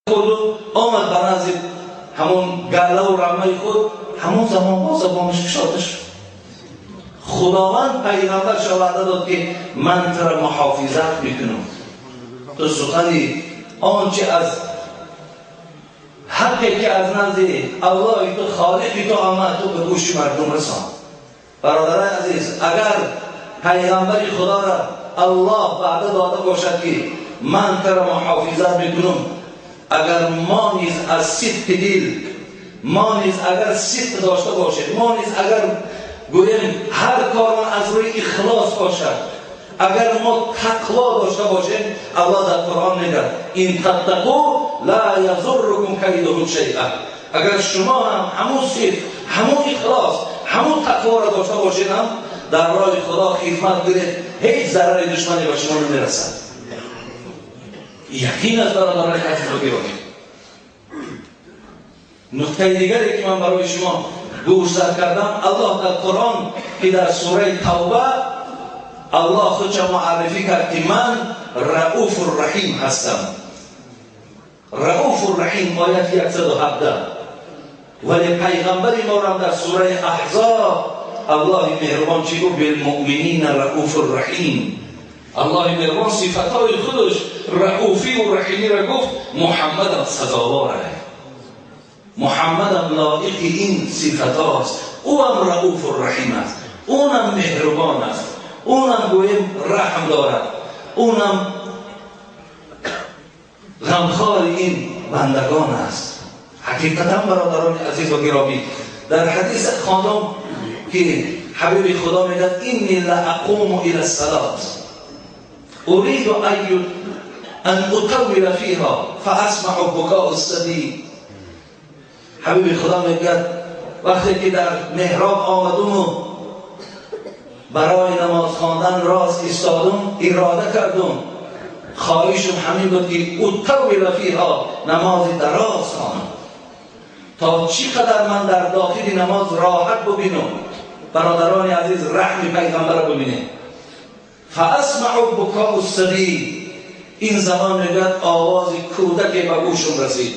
Хӯрду омад ба назди ҳамон галлаву рамаи худ, ҳамон замон бо забонаш кушода шуд. Худованд пайғамбарша ваъда дод, ки ман туро муҳофизат мекунам, ту сухани он чи аз ҳаққе ки аз назди Аллоҳи ту, холиқи ту омад, ту ба гӯши мардум расон. Бародарони азиз, агар пайғамбари худоро Аллоҳ ваъда дода бошад, ки ман туро муҳофизат мекунам, агар мо низ аз сидқи дил, мо низ агар сидқ дошта бошем, мо низ агар гӯем ҳар корон аз рӯи ихлос бошад, агар мо тақво дошта бошем, Аллоҳ дар Қуръон мегӯяд: ин таттақу ла язуррукум кайдуҳум шайъа. Агар шумо ҳам ҳамун сидқ, ҳамун ихлос, ҳамун тақворо дошта бошед, ҳам дар роҳи Худо хидмат кунед, ҳеҷ зарари душмане ба шумо намерасад. Яқин аст, бародарони азизу гиромӣ. Нуқтаи дигаре ки ман барои шумо гӯшзад кардам, Аллоҳ дар Қуръон, ки дар сураи Тавба Аллоҳ худша муаррифӣ кард, ки ман Рауфу Раҳим ҳастам. Рауфу Раҳим, ояти 117. Вале пайғамбари морам дар сураи Аҳзоб Аллоҳи меҳрубон чӣ гуфт? Билмуъминина Рауфу Раҳим. Аллоҳи меҳрубон сифатҳои худаш рауфиву раҳимиро гуфт, Муҳаммадам сазовор, Муҳаммадам лоиқи ин сифатҳост. Ӯам Рауфу Раҳим аст, ӯнам меҳрубон аст, ӯнам гӯем раҳм дорад, ӯнам ғамхори ин бандагон аст. Ҳақиқатан, бародарони азизу гиромӣ, дар ҳадис хондам, ки ҳабиби Худо мегӯяд: инни ла ақуму ила салот уриду ан утаввила фиҳа фаасмау букоу саби. Ҳабиби Худо мегӯяд: вақте ки дар меҳроб омадуму барои намоз хондан рост истодум, ирода кардум, хоҳишум ҳамин буд, ки утаввила фиҳа, намози дароз хонам, то чӣ қадар ман дар дохили намоз роҳат бубинам. Бародарони азиз, раҳми пайғамбарро бубинед. Фаасмау букоу саби, ин замон мегӯяд, овози кӯдаке ба гӯшум расид.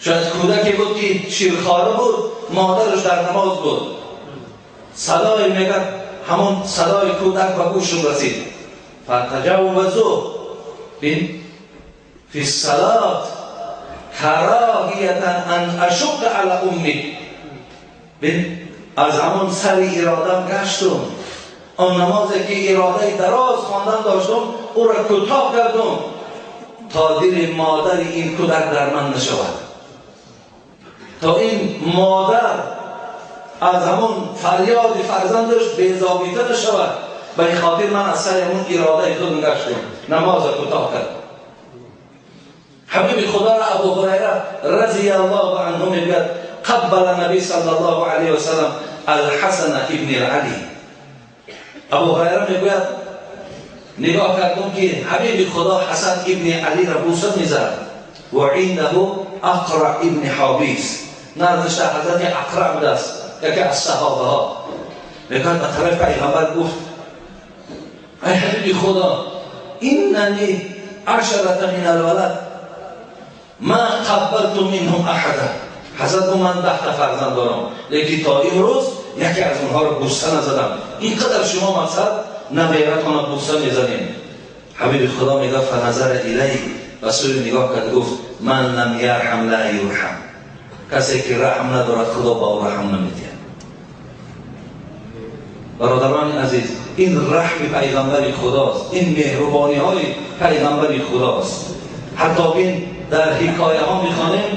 Шояд кӯдаке буд, ки ширхора буд, модараш дар намоз буд. Садое, мегӯяд, ҳамон садои кӯдак ба гӯшум расид. Фатаҷаввазу бин фи салот кароҳиятан ан ашуққа ала умми. Бин, аз ҳамон сари иродам гаштум, он намозе ки иродаи дароз хондан доштум, ӯро кӯтоҳ кардум, то дили модари ин кӯдак дар ман нашавад, то ин модар аз ҳамон фарёди фарзандаш безобита нашавад. Ба ин хотир ман аз сари ҳамон иродаи худам гаштум, намозро кӯтоҳ кардам. Ҳабиби Худоро Абу Ҳурайра разияллоҳу анҳу мегӯяд: қаббала наби саллаллоҳу алайҳи васаллам Алҳасана ибни Али. Абу Ҳурайра мегӯяд: нигоҳ кардум, ки ҳабиби Худо Ҳасан ибни Алиро бӯса мезад. Ва индаҳу Ақра ибни Ҳобис, наздиша ҳазрати Ақра будааст, яке аз саҳобаҳо. Мегӯяд, ба тарафи пайғамбар гуфт: ай ҳабиби Худо, инна ли ашарата мин алвалад, ма қаббалту минҳум аҳада. Ҳазрат гуфт: ман 10 та фарзанд дорам, лекин то имрӯз яке аз онҳоро бӯса назадам. Ин қадар шумо мақсад набератона бӯса мезанем. Ҳабиби Худо мегӯяд: фаназара илай, ба сӯи нигоҳ кард, гуфт: ман лам ярҳам ла юрҳам. Касе ки раҳм надорад, Худо ба ӯ раҳм намедиҳад. Бародарони азиз, ин раҳми пайғамбари Худост, ин меҳрубониҳои пайғамбари Худост. Ҳатто бин, дар ҳикояҳо мехонем,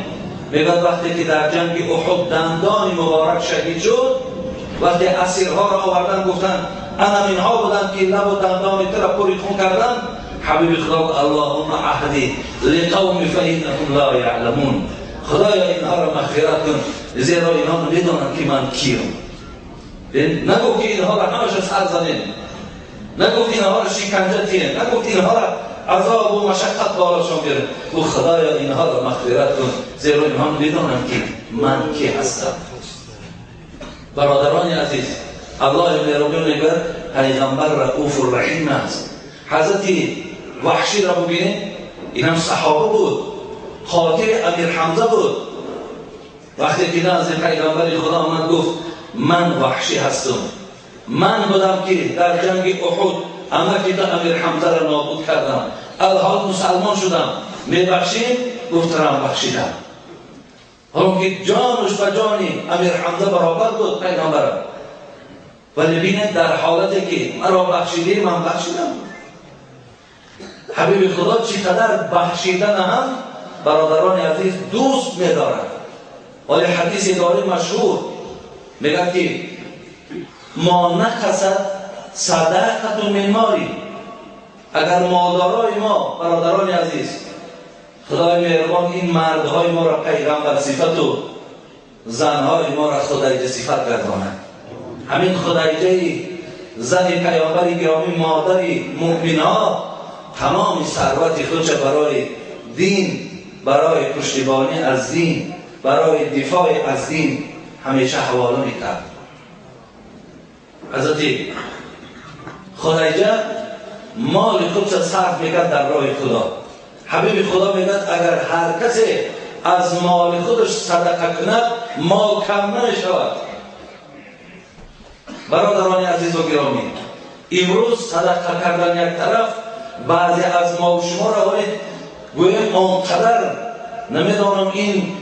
мегӯяд, вақте ки дар ҷанги Уҳуд дандони муборак шаҳид шуд, вақте асирҳоро овардан, гуфтанд: анам инҳо буданд, ки лабу дандони туро пури хун карданд. Ҳабиби Худо: аллоҳумма аҳди лиқавми фаиннаҳум ла яъламун. Худоё, инҳоро мағфират кун, зеро инҳо намедонанд, ки ман киям. Нагуфт, ки инҳоро ҳамаша сар занем, нагуфт инҳоро шиканҷа тием, нагуфт инҳоро азобу машаққат болошон биёрем. Гуфт: худоё, инҳоро мағфират кун, зеро инҳо медонанд, ки ман ки ҳастам. Бародарони азиз, Аллоҳи меҳрубон мегӯяд, пайғамбар Рауфу Раҳим аст. Ҳазрати Ваҳширо бубинед, инам саҳоба буд. قاتل امیر حمزه بود، وقتی که نزد پیغمبر خدا آمد گفت من وحشی هستم، من بودم که در جنگ احد عمک تو امیر حمزه را نابود کردم، الحال مسلمان شدم، میبخشی؟ گفت رم بخشیدم. حالا که جانش و جانی امیر حمزه برابر بود پیغمبرم، ولی بینه در حالتی که مرا بخشیدی من بخشیدم. حبیب خدا چقدر بخشیدن هم برادران عزیز دوست می‌دارد. ولی حدیث داره مشهور میگه که ما نقصد صدقه من مالی. اگر مادرای ما برادران عزیز، خدای مهربان این مردهای ما را پیغمبر صفت و زنهای ما را خدیجه صفت گرداند. همین خدیجه زن پیامبر گرامی، مادر مؤمنها، تمام ثروت خودش برای دین، برای پشتیبانی از دین، برای دفاع از دین همیشه حواله میکرد. حضرت خدیجه مال خودش صرف میکرد در راه خدا. حبیب خدا میگه اگر هر کسی از مال خودش صدقه کند مال کم نمیشود. برادران عزیز و گرامی، امروز صدقه کردن یک طرف، بعضی از ما و شما را گویم آنقدر نمیدانم این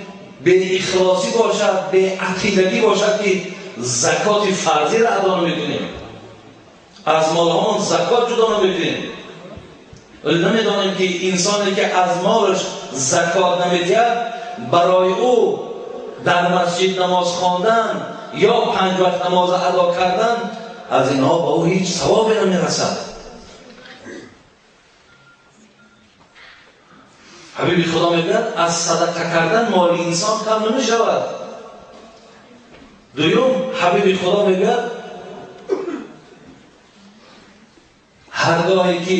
به اخلاصی باشد، به عقیدگی باشد که زکات فرضی را ادا نمیکنیم، از مالهامون زکات جدا نمیکنیم. ولی نمیدانیم که انسانی که از مالش زکات نمیدهد برای او در مسجد نماز خواندن یا 5 وقت نماز ادا کردن از اینها با او هیچ ثوابی نمیرسد. حبیب خدا میگوید از صدقه کردن مال انسان کم نمیشود. دوم، حبیب خدا میگوید هرگاهی که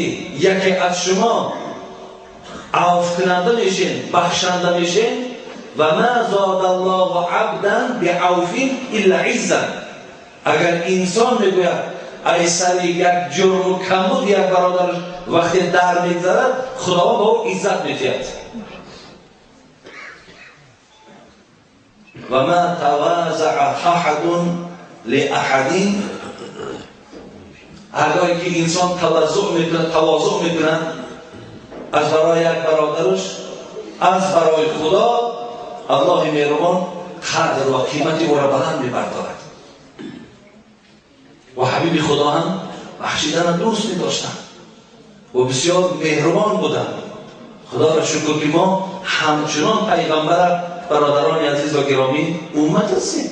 یکی از شما عفو کننده میشین، بخشنده میشین، و ما زاد الله عبدا بعفو الا عزا. اگر انسان میگوید ای سر یک جرم و کمبود یک برادرش وقتی در میگذرد، خداوند به او عزت میدهد. و ما تواضع احد لاحد. هرگاهی که انسان تواضع میکنه از برای یک برادرش، از برای خدا، الله مهربان قدر و قیمت او را بلند میبردارد. و حبیب خدا هم بخشیدن دوست می‌داشتند و بسیار مهربان بودند. خدا را شکر که ما همچنان پیغمبر برادران عزیز و گرامی امت هستیم.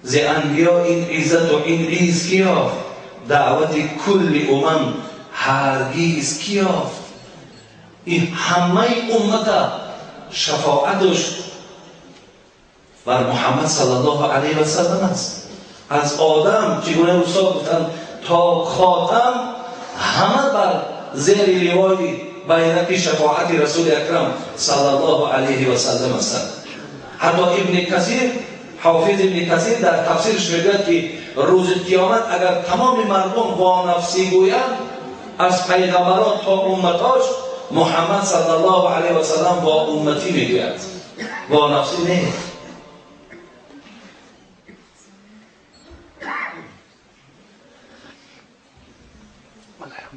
ز انبیا این عزت و این عز کی یافت؟ دعوت کل امم هرگز کی یافت؟ این همه امت شفاعتش بر محمد صلی الله علیه و سلم است. از آدم چگونه استاد گفتن تا خاتم همه بر زیر لوای بیرق شفاعت رسول اکرم صلی الله علیه و سلم هستند. حتی ابن کثیر، حافظ ابن کثیر در تفسیرش میگوید که روز قیامت اگر تمام مردم با نفسی گویند، از پیغمبران تا امتاش، محمد صلی الله علیه و سلم با امتی میگوید، با نفسی نه.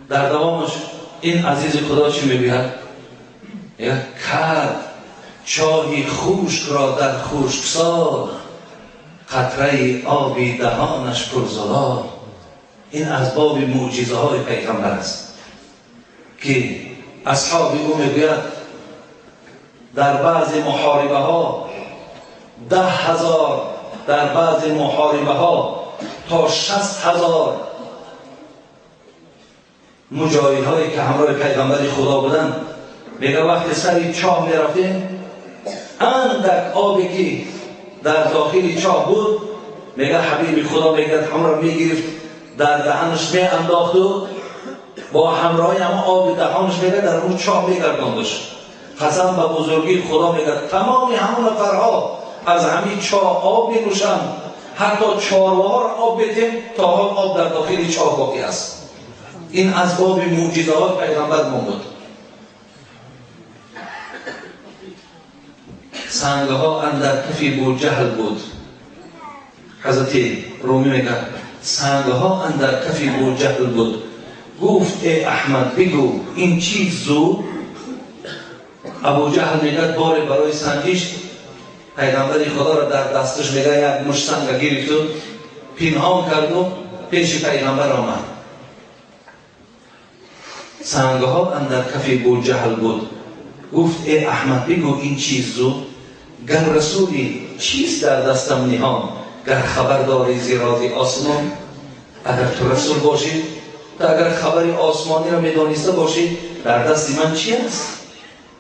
در دوامش این عزیز خدا چی میگوید؟ یک کرد چاهی خشک را در خشکسال، قطره آبی دهانش پرزلال. این از باب معجزه های پیغمبر است که اصحاب او میگوید در بعض محاربه ها 10,000، در بعض محاربه ها تا 60,000 مجاهد هایی که همراه پیغمبر خدا بودند، میگه وقتی سر چاه میرفتیم اندک آبی که در داخل چاه بود، میگه حبیب خدا میگه همراه میگرفت در دهنش میانداخت و با همراهی هم آب دهانش میگه در اون چاه میگرداندش. قسم به بزرگی خدا میگه تمام همون نفرها از همین چاه آب مینوشند، حتی چارواها را آب بدیم تا حال آب در داخل چاه باقی است. این از باب معجزات پیغمبر ما بود. Сангҳо андар кафи Буҷаҳл буд. Ҳазрати Румӣ мегӯяд: сангҳо андар кафи Буҷаҳл буд. Гуфт: эй Аҳмад, бигӯ ин чиз зуд. Абуҷаҳл мегӯяд: боре барои санҷиш пайғамбари Худоро дар дасташ, мегӯяд, як мушт санга гирифту пинҳон карду пеши пайғамбар омад. Сангҳо андар кафи Буҷаҳл буд. Гуфт: эй Аҳмад, бигӯ ин чиз зуд. Гар расулӣ, чист дар дастам ниҳон? Гар хабар дорӣ зи рози осмон. Агар ту расул бошӣ, ту агар хабари осмониро медониста бошӣ, дар дасти ман чи аст?